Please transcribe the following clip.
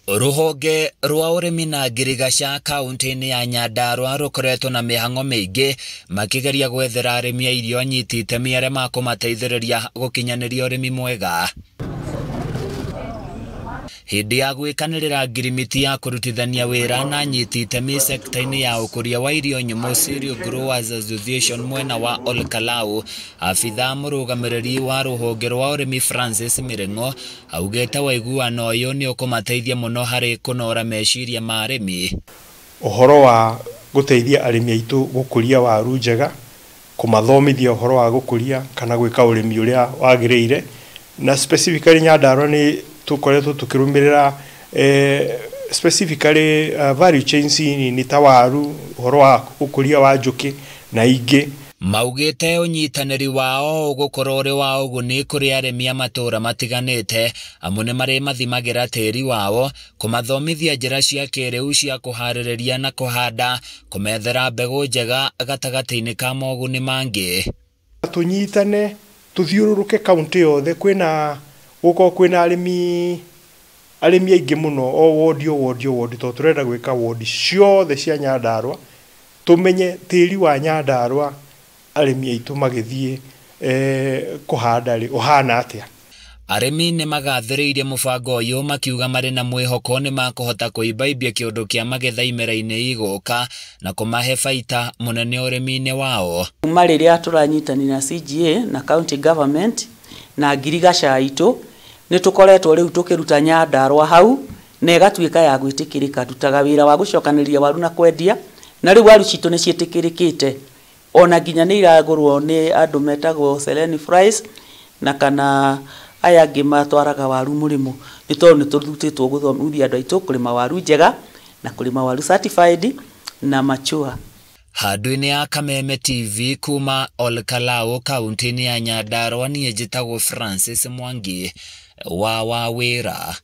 Rũhonge rwa ũrĩmi na ngirigaca kaunti-inĩ ya Nyandarua rũkoretwo na mĩhang'o mĩingĩ makĩgeria gwethera arĩmi a irio anyiti itemi arĩa makũmateithĩrĩria gũkinyanĩria ũrĩmi mwega. Hĩndĩ ya gwĩkanĩrĩra ngirimiti ya kũrutithania wĩra na anyiti itemi sekta-inĩ ya ũkũria wa irio nyũmũ Cereal Growers Association mwena wa Olkalau, abithaa mũrũgamĩrĩri wa rũhonge rwa ũrĩmi Francis Mĩrĩng'o augĩte waiguano ũyũ nĩ ũkũmateithia mũno harĩ kũnora meciria ma arĩmi. Ũhoro wa gũteithia arĩmi aitũ gũkũria waru njega, kũmathomithia ũhoro wa gũkũria kana gwĩka ũrĩmi ũrĩa wagĩrĩire, na specifically Nyandarua nĩ tũkoretwo tũkĩrũmĩrĩra specifically value chains nini ta waru, ũhoro wa ũkũria wa njũkĩ na ingĩ. Maugĩte ũnyitanĩri wao ũgũkorwo ũrĩ wa ũguni kũrĩ arĩmi a matũũra matiganĩte amu nĩ marĩmathimagĩra tĩri wao, kũmathomithia njĩra cia kĩrĩu cia kũharĩrĩria na kũhanda, kũmethera mbegũ njega gatagatĩ-inĩ ka moguni mangĩ. Tũnyitane tũthiũrũrũke kaunti yothe, kwĩna gũkorwo kwĩna arĩmi aingĩ mũno o wodi o wodi o wodi, tondũ tũrenda gwĩka wodi ciothe cia Nyandarua, tũmenye tĩri wa Nyandarua arĩmi aitũ magĩthiĩ kũhanda rĩ ũhana atĩa. Arĩmi nĩ magathĩrĩirie mũbango ũyũ makiuga marĩ na mwĩhoko nĩ makũhota kũimbaimbia kĩũndũ kĩa magetha imera-inĩ igũka na kũmahe baita mũnene ũrĩmi-inĩ wao. Kuma rĩrĩa tũranyitanĩra na CGA na county government na ngirigaca itũ nĩ tũkoretwo rĩu tũkĩruta Nyandarua hau na ĩgatuĩka ya gwĩtĩkĩrĩka. Ndutaga wĩra wa gũcokanĩrĩria waru na kwendia, na rĩu waru citũ nĩ ciĩtĩkĩrĩkĩte ona nginya nĩ iragũrwo nĩ andũ metagwo Seleni Fries na kana aya angĩ matwaraga waru mũrĩmo, nĩ tondũ nĩ tũrutĩtwo gũthomithia andũ aitũ kũrĩma waru njega na kũrĩma waru certified na mature. Handũ-inĩ ya Kameme TV kuma Olkalau kaunti-inĩ ya Nyandarua, niĩ njĩtagwo Francis Mwangi wa Wawĩra.